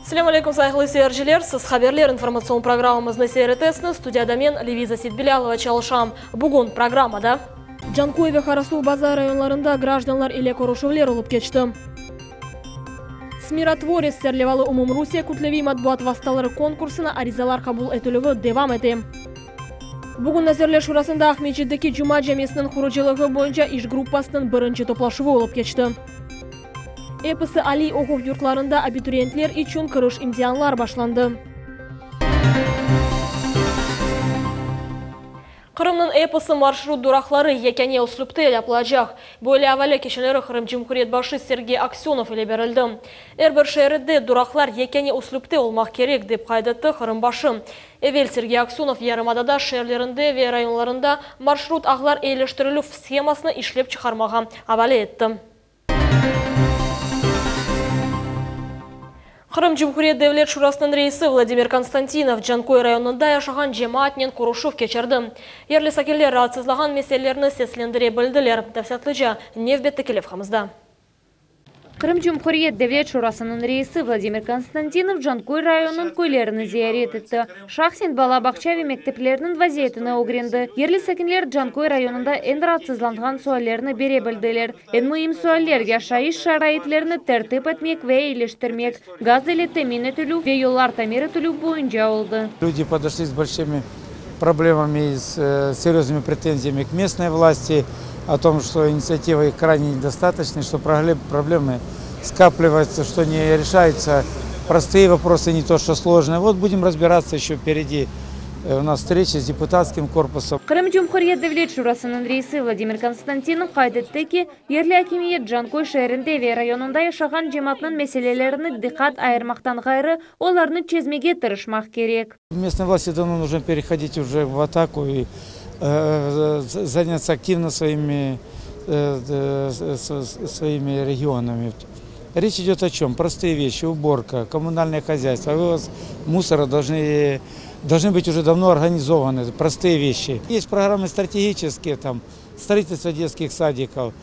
Selâm aleyküm, sayğılı seyirciler! Siz Haberler informatsion programmamıznı seyir etesiñiz. Studiyada men, Leviza Seytbilâlova, çalışam. Bugün programmada. Canköy ve Qarasuvbazar rayonlarında grajdanlar ile körüşüvler olıp keçti. SMİrotvorets serlevalı Umumrusiye kütleviy matbuat vastaları konkursına arizalar qabul etilüvi devam ete. Bugün Nazirler Şurasında Aqmescitteki Cuma camisiniñ qurucılığı boyunca iş gruppasınıñ birinci toplaşuvı olıp keçti. Episi aliy oquv yurtlarında abituriyentler içün kiriş imtianlar başlandı. Qırımnıñ episi marşrut duraqları yekâne üslüpte yapılacaq. Böyle avale keçenleri Qırım Cumhuriyet başı Sergey Aksönov ile berildi. Er bir şeerde duraqlar yekâne üslüpte olmaq kerek, dep qayd etti Qırım başı. Evel Sergey Aksönov yarımadada şeerlerinde ve rayonlarında marşrut ağlar eyleştirilüv shemasını işlep çıqarmağa avale etti. Qırım Cumhuriyet Devlet Şurasınıñ reisi Vladimir Konstantinov Canköy rayonında yaşağan cemaatnen körüşüv keçirdi. Yerli sakinler raatsızlağan meselelerni seslendire bildiler. Tafsilâtlıca nevbetteki levhamızda. Qırım Cumhuriyet Devlet Şurasınıñ reisi Vladimir Konstantinov Canköy rayonınıñ köylerini ziyaret etti. Şahsen bala bağça ve mekteplerniñ vaziyetini ögrendi. Yerli sakinler Canköy rayonında eñ raatsızlanğan suallerni bere bildiler. Eñ müim sualler, yaşayış şaraitlerini tertip etmek ve eyiliştirmek, gaz ile temin etilüv ve yollar tamir etilüv boyunca oldı. Люди подошли с большими проблемами и с серьезными претензиями к местной власти о том, что инициатива их крайне недостаточна, что проблемы скапливаются, что не решаются простые вопросы, не то что сложные. Вот будем разбираться еще впереди. У нас встреча с депутатским корпусом. Qırım Cumhuriyet Devlet Şurasınıñ reisi Vladimir Konstantinov qayd etti ki, yerli akimiyet Canköy şeerinde ve rayonında yaşağan cemaatnıñ meselelerine diqqat ayırmaqtan ğayrı, olarnı çezmege tırışmaq kerek. Местной власти давно нужно переходить уже в атаку и заняться активно своими своими регионами. Речь идет о чем? Простые вещи, уборка, коммунальное хозяйство, вывоз мусора должны, должны быть уже давно организованы, простые вещи. Есть программы стратегические, там, строительство детских садиков,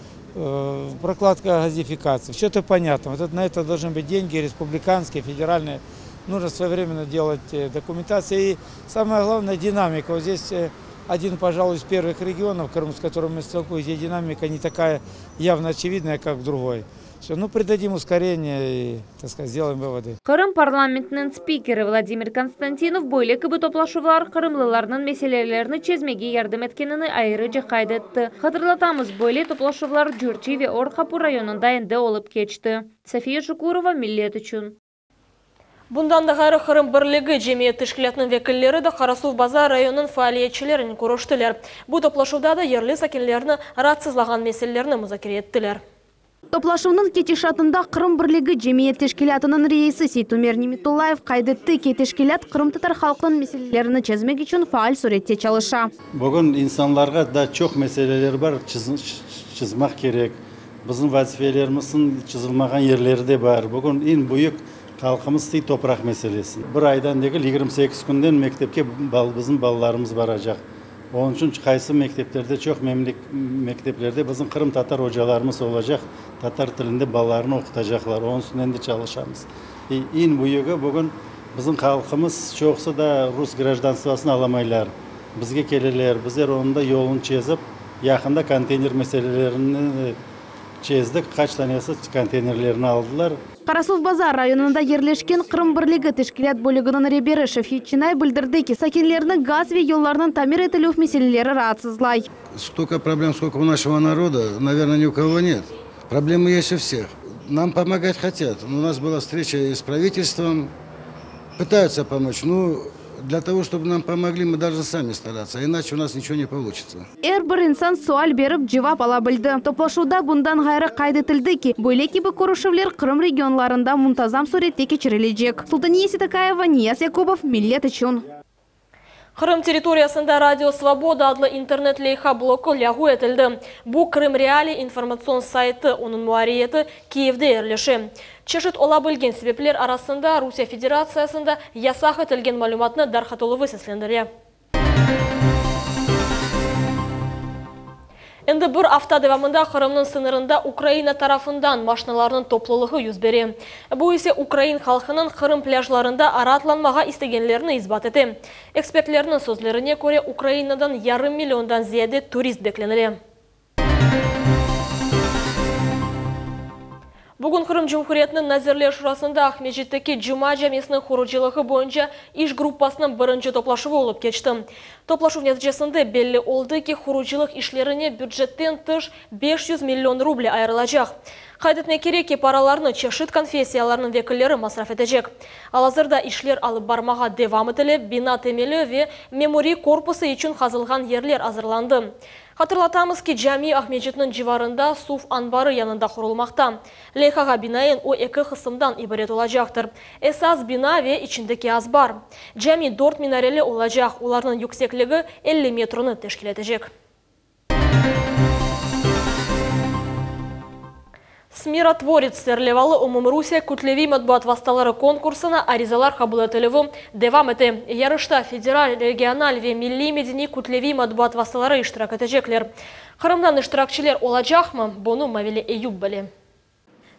прокладка газификации, все это понятно. Вот это, на это должны быть деньги республиканские, федеральные. Нужно своевременно делать документацию. И самое главное, динамика. Вот здесь один, пожалуй, из первых регионов, с которым мы столкнулись, где динамика не такая явно очевидная, как в другой. Все, ну, придадим ускорение и, так сказать, сделаем выводы. Qırım parlamentiniñ spikeri Vladimir Konstantinov böyle kibi toplaşuvlar qırımlılarnıñ meselelerini çezmege yardım etkenini ayrıca qayd etti. Hatırlatamız, böyle toplaşuvlar Cürçi ve Or Qapu rayonında endi olıp keçti. Safiye Şukurova, Millet içün. Bundan da ğayrı Qırım birligi cemiyet teşkilâtınıñ vekilleri de Qarasuvbazar rayonınıñ faaliyetçilerinen körüştiler. Bu toplaşuvda da yerli sakinlerni raatsızlağan meselelerni muzakere ettiler. Toplaşuvnıñ ketişatında Qırım birligi cemiyet teşkilâtınıñ reisi Seytumer Nimetullayev qayd etti ki, teşkilât qırımtatar halqınıñ meselelerini çezmek içün faal sürette çalışa. Bugün insanlarğa da çoq meseleler bar, çızmaq kerek. Bizim vazifelerimizniñ çızılmağan yerleri de bar. Bugün eñ büyük halqımız istey topraq meselesi. Bir aydan degil, 28 künden mektepke bizim balalarımız baracaq. Onıñ içün qaysı mekteplerde, çoq mekteplerde bizim qırımtatar ocalarımız olacaq, tatar tilinde balalarını oqutacaqlar. Onıñ üstünden de çalışamız. Eñ büyügi, bugün bizim halqımız çoqusı da rus grajdanstvasını alamaylar. Bizge keleler, bizler onıñ da yolunı çezip, yaqında konteyner meselelerini çezdik, qaç tanesi konteynerlerini aldılar. Qarasuvbazar rayonında yerleşken Qırım birligi teşkilât bölüginiñ reberi Şevket Çinay bildirdi ki, sakinlerni gaz ve yollarnıñ tamir etilüv meseleleri raatsızlay. Stolko problem, skolko u našego naroda, naverno, ni u kogo net. Problemı есть у всех. Нам помогать хотят. У нас была встреча и с правительством, пытаются помочь. Ну, для того, чтобы нам помогли, мы должны сами стараться, иначе у нас ничего не получится. Er bir insan sual berip, cevap ala bildi. Toplaşuvda bundan ğayrı qayd etildi ki, böyle kibi körüşüvler Qırım regionlarında muntazam sürette keçirilecek. Sultaniye Seytakayeva, Niyas Yakubov, Millet içün. Qırım territoriyasında Radio Svoboda adlı internet leyha bloku lâğu etildi. Bu Krım Realii informatsion saytı, onıñ muarririyeti Kiyevde yerleşe. Çeşit ola bilgen sebepler arasında Rusiye Federatsiyasında yasaq etilgen malümatnı darqatıluvı seslendire. Endi bir afta devamında Qırımnıñ sıñırında Ukraina tarafından maşinalarnıñ toplulığı yüz bere. Bu ise ukrain halqınıñ Qırım plâjlarında raatlanmağa istegenlerini isbat ete. Ekspertlerniñ sözlerine köre, Ukrainadan yarım milliondan ziyade turist beklenile. Bugün Qırım Cumhuriyetiniñ Nazirler Şurasında Aqmescitteki Cuma camisiniñ qurucılığı boyunca iş gruppasınıñ birinci toplaşuvı olıp keçti. Toplaşuv neticesinde belli oldı ki, qurucılıq işlerine bücetten tış 500 million ruble ayırılacaq. Qayd etmek kerek ki, paralarnı çeşit konfessiyalarnıñ vekilleri masraf etecek. Al-azırda işler alıp barmağa devam etile, bina temeli ve memuriy korpusı içün qazılğan yerler azırlandı. Hatırlatamız ki, cami Aqmescitniñ civarında suv anbarı yanında qurulmaqta. Leyhağa binaen, o eki qısımdan ibaret olacaqtır, esas bina ve içindeki azbar. Cami dört minareli olacaq, olarnıñ yüksekligi 50 metrni teşkil etecek. Smirotvorets serlevalı Umumrusiye kütleviy matbuat vastaları konkursına arizalar qabul etilüvi devam ete. Yarışta federal, regional ve milliy-medeniy kütleviy matbuat vastaları iştirak etecekler. Qırımdan iştirakçiler olacaqmı? Bunı Mavile Eyup bile.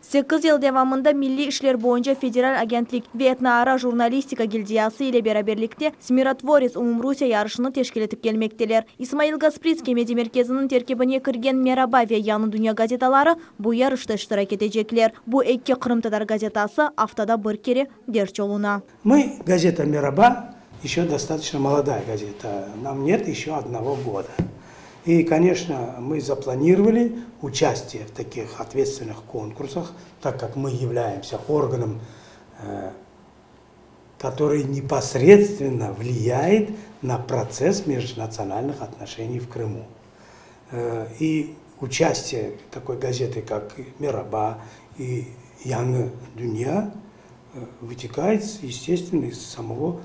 Sekiz yıl devamında Milliy işler boyunca federal agentlik ve Etnoara jurnalistika gildiyası ile beraberlikte Smirotvorets Umumrusiye yarışını teşkil etip kelmekteler. İsmail Gasprinskiy mediamerkeziniñ terkibine kirgen Meraba ve Yañı dünya gazetaları bu yarışta iştirak etecekler. Bu eki qırımtatar gazetası aftada bir kere derc oluna. Мы, газета Мераба, еще достаточно молодая газета, нам нет еще одного года. И, конечно, мы запланировали участие в таких ответственных конкурсах, так как мы являемся органом, э, который непосредственно влияет на процесс межнациональных отношений в Крыму. Э, и участие такой газеты, как «Мераба» и «Яны Дунья» э, вытекает, естественно, из самого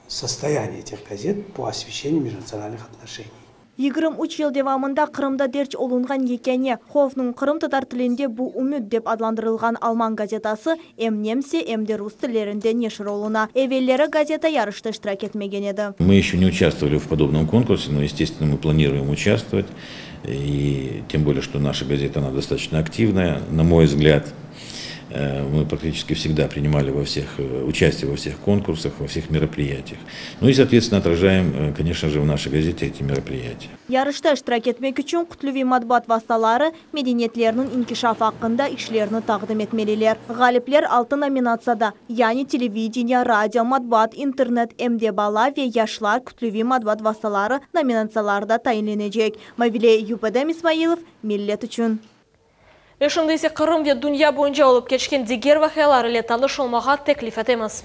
состояния этих газет по освещению межнациональных отношений. 23 yıl devamında Qırımda derc olunğan yekâne Hoffnung qırımtatar tilinde bu ümüt dep adlandırılğan alman gazetası em nemse, em de rus tillerinde neşir oluna. Evelleri gazeta yarışta iştirak etmegen edi. Мы еще не участвовали в подобном конкурсе, но, естественно, мы планируем участвовать. И тем более, что наша газета, она достаточно активная, на мой взгляд. Э, мы практически всегда принимали во всех, э, участие во всех конкурсах, во всех мероприятиях. Ну и, соответственно, отражаем, э, конечно же, в нашей газете эти мероприятия. Yarışta iştirak etmek içün kütleviy matbuat vastaları medeniyetlerniñ inkişafı aqqında işlerini taqdim etmeliler. Ğalipler altı nominatsiyada, yani televideniye, radio, matbuat, internet, em de bala ve yaşlar kütleviy matbuat vastaları nominatsiyalarda tayinlenecek. Mavile Eyup, Edem İsmailov, Millet içün. Ve şimdi ise Qırım ve dünya boyunca olıp keçken diger vaqialar ile tanış olmağa teklif etemiz.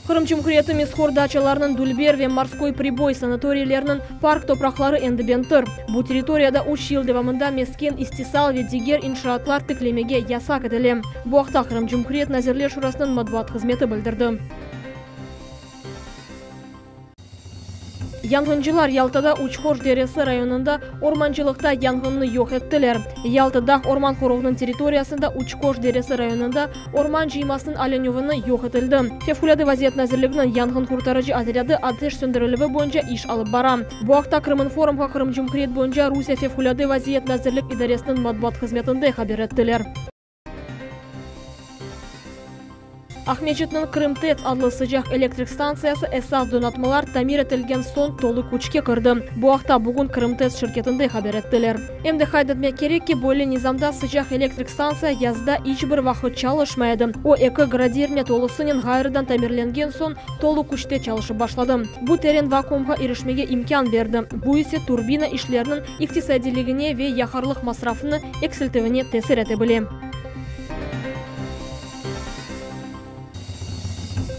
Qırım Cumhuriyeti mezkür daçalarnıñ Dülber ve Morskoy priboy sanatoriyleriniñ park topraqları endi benttir. Bu territoriyada üç yıl devamında mesken, istisal ve diger inşaatlar tiklemege yasaq etile. Bu aqta Qırım Cumhuriyet Nazirler Şurasınıñ matbuat hızmeti bildirdi. Yanğıncılar Yaltada Uçhoş deresi rayonında ormancılıqta yanğınnı yoq ettiler. Yalta dağ orman qoruğınıñ territoriyasında Uçkoş deresi rayonında orman cıymasınıñ alınuvını yoq etildi. Fevqulâde vaziyet nazirliginiñ yanğın qurtarıcı otrâdı ateş söndürilüvi boyunca iş alıp bara. Bu aqta Krıminformğa Qırım Cumhuriyet boyunca Rusiye Fevqulâde vaziyet nazirlik idaresiniñ matbuat hızmetinde haber ettiler. Aqmescitniñ Krımtets adlı sıcaq elektrik stantsiyası esas donatmalar tamir etilgen soñ tolu küçke kirdi. Bu aqta bugün Krımtets şirketinde haber ettiler. Em de qayd etmek kerek ki, böyle nizamda sıcaq elektrik stantsiya yazda iç bir vaqıt çalışmay edi. O, eki gradirne tolusınen ğayrıdan tamirlengen soñ tolu küçte çalışıp başladı. Bu teren vakuumğa irişmege imkân berdi, bu ise turbina işleriniñ iqtisadiyligine ve yaqarlıq masrafını eksiltüvine tesir ete bile.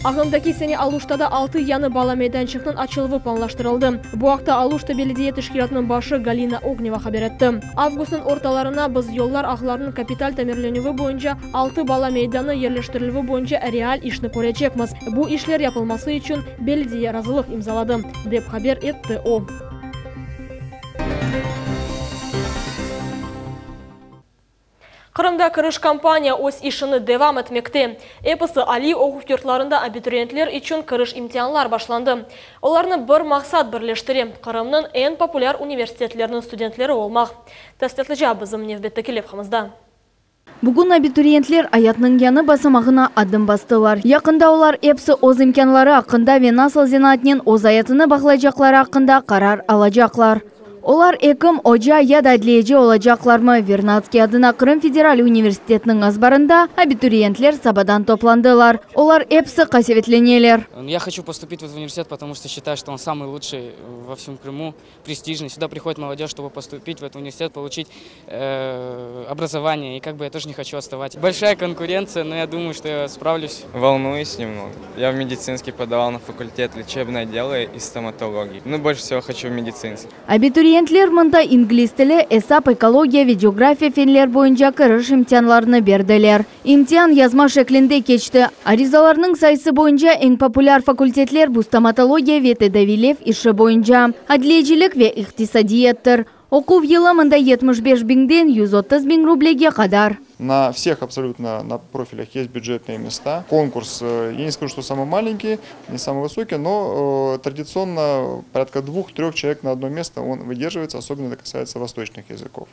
Ağımdaki sene Aluştada altı yañı bala meydançıqnıñ açıluvı planlaştırıldı. Bu aqta Aluşta belediye teşkilâtınıñ başı Galina Ogneva haber etti. Avgustnıñ ortalarına biz yollar ağlarınıñ kapital tamirlenüvi boyunca altı bala meydanı yerleştirilüvi boyunca real işni körecekmiz. Bu işler yapılması içün belediye razılıq imzaladı, dep haber etti o. Qırımda kiriş kampaniya öz işini devam etmekte. Episi aliy oquv yurtlarında abituriyentler içün kiriş imtianlar başlandı. Olarnı bir maqsat birleştire, Qırımnıñ eñ populâr universitetleriniñ studentleri olmaq. Tafsilâtlıca bizim nevbetteki levhamızda. Bugün abituriyentler ayatnıñ yañı basamağına adım bastılar. Yaqında olar episi öz imkânları aqqında ve nasıl zenaatnen öz ayatını bağlaycaqları aqqında qarar alacaqlar. Olar ekim, oca ya da adliyeci olacaqlarmı? Vernadskiy adına Qırım federal universitetiniñ azbarında abituriyentler sabadan toplandılar. Olar episi qasevetleneler. Я хочу поступить в этот университет, потому что считаю, что он самый лучший во всем Крыму, престижный. Сюда приходит молодежь, чтобы поступить в этот университет, получить образование. И как бы я тоже не хочу отставать. Большая конкуренция, но я думаю, что я справлюсь. Волнуюсь немного. Я в медицинский подавал на факультет лечебное дело и стоматологии. Ну, больше всего хочу в медицинский. Abituriyentler mında ingliz tili, esap, ekologiya ve cografiya fenler boyunca kiriş imtianlarını berdiler. İmtian yazma şeklinde keçti. Arizalarnıñ sayısı boyunca eñ populâr fakultetler bu stomatologiya ve tedaviylev işi boyunca, adliyecilik ve iqtisadiyattir. Oquv yılı mında 75 biñden 130 biñ rublege qadar. На всех абсолютно на профилях есть бюджетные места. Конкурс, я не скажу, что самый маленький, не самый высокий, но традиционно порядка двух-трех человек на одно место он выдерживается, особенно это касается восточных языков.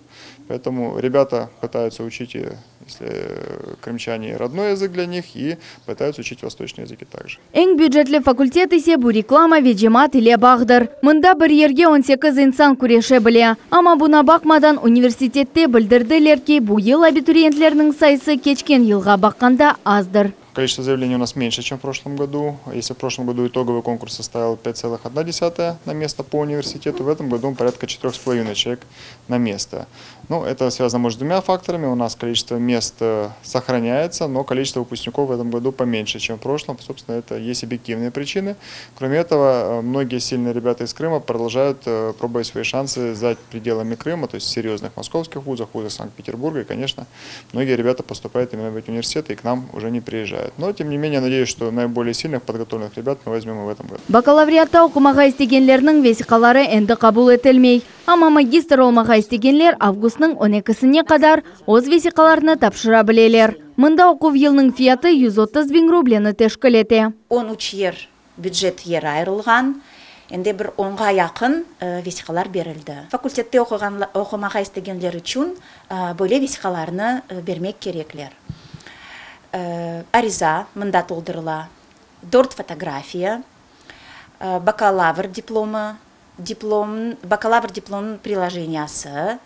Поэтому ребята пытаются учить, если крымчане, родной язык для них, и пытаются учить восточные языки также. Eñ bücetli fakultet ise bu reklama ve cemaat ile bağdır. Mında bir yerge 18 insan küreşe bile. Amma buña baqmadan universitette bildirdiler ki, bu yıl abituriyentlerniñ sayısı keçken yılğa baqqanda azdır. Количество заявлений у нас меньше, чем в прошлом году. Если в прошлом году итоговый конкурс составил 5,1 на место по университету, в этом году он порядка 4,5 человек на место. Ну, это связано, может, с двумя факторами. У нас количество мест сохраняется, но количество выпускников в этом году поменьше, чем в прошлом. Собственно, это есть объективные причины. Кроме этого, многие сильные ребята из Крыма продолжают пробовать свои шансы за пределами Крыма, то есть в серьезных московских вузах, вузах Санкт-Петербурга. И, конечно, многие ребята поступают именно в эти университеты и к нам уже не приезжают. Но, тем не менее, надеюсь, что наиболее сильных, подготовленных ребят мы возьмем и в этом году. Bakalavriatta oqumağa istegenlerniñ vesiqaları endi qabul etilmey. Amma magistr olmağa istegenler avgustnıñ 12-sine qadar öz vesiqalarını tapşıra bileler. Mında oquv yılnıñ fiyatı 130 biñ rubleni teşkil ete. 13 yer bücet yeri ayırılğan, endi bir onğa yaqın vesiqalar berildi. Fakultette oqumağa istegenler içün böyle vesiqalarnı bermek kerekler. Ariza mında toldurıla, dört fotografiya, bakalavr diplomı, diplom, bakalavr diplomınıñ prilojeniyası,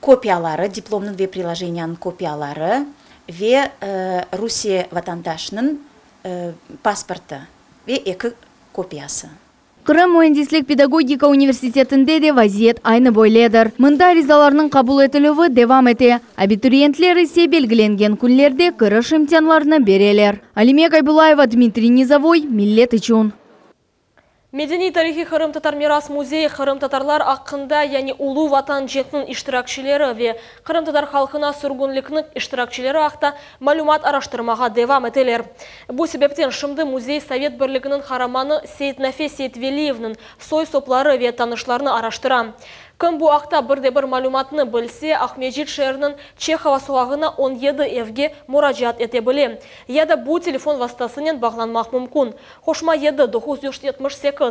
kopiyaları, diplomnıñ ve prilojeniyanıñ kopiyaları ve Rusiye vatandaşınıñ pasportı ve eki kopiyası. Qırım müendislik pedagogika universitetinde de vaziyet aynı böyledir. Mında arizalarnıñ qabul etilüvi devam ete. Abituriyentler ise belgilengen künlerde kiriş imtianlarını bereler. Alime Kaybulayeva, Dmitriy Nizovoy, Millet içün. Medeniy tarihiy Qırımtatar miras müzeyi qırımtatarlar aqqında, yani Ulu Vatan cenkiniñ iştirakçileri ve qırımtatar halqına sürgünlikniñ iştirakçileri aqta malümat araştırmağa devam eteler. Bu sebepten şimdi müzey Sovet Birliginiñ qaramanı Seytnafe Seytveliyevniñ soy-sopları ve tanışlarını araştıra. Kim bu aqta bir de bir malümatnı bilse, Aqmescit şeeriniñ Çehova soqağına 17 evge muracaat ete bile. Ya da bu telefon vastasınen bağlanmaq mümkün. Qoşma 7 978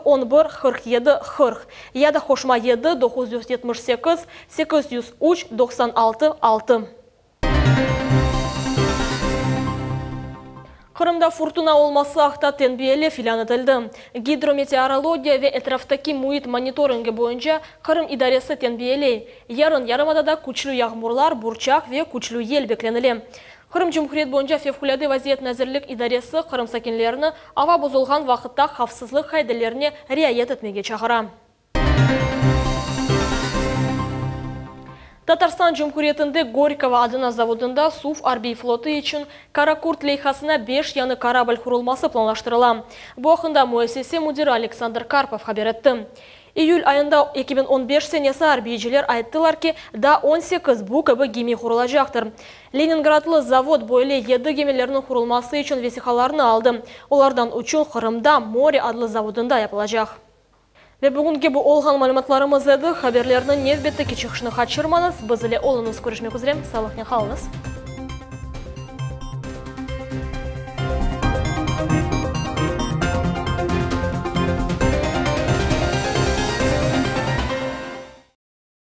011 47 40 ya da qoşma 7 978 803 96 6. Qırımda furtuna olması aqta tenbiyelev ilân etildi. Gidrometeorologiya ve etraftaki müit monitoringi boyunca Qırım idaresi tenbiyeley. Yarın yarımadada küçlü yağmurlar, burçaq ve küçlü yel beklenile. Qırım Cumhuriyet boyunca Fevqulâde vaziyet nazirlik idaresi Qırım sakinlerini ava bozulğan vaqıtta havfsızlıq qaidelerine riayet etmege çağıra. Tatarstan Cumhuriyetinde Gorkogo adına zavodında suv arbiy flotu içün Karakurt leyhasına 5 yañı korabl qurulması planlaştırıla. Bu aqqında müessise müdiri Aleksandr Karpov haber etti. İyül ayında 2015 senesi arbiyciler ayttılar ki, daa 18 bu kibi gemi qurulacaqtır. Leningradlı zavod böyle 7 gemilerniñ qurulması içün vesiqalarnı aldı. Olardan üçü Qırımda More adlı zavodında yapılacaq. Ve bugünki bu olğan malümatlarımız edi. Haberlerniñ nevbetteki çıqışını qaçırmañız. Biz ile oluñız. Körüşmek üzre. Sağlıqnen qalıñız.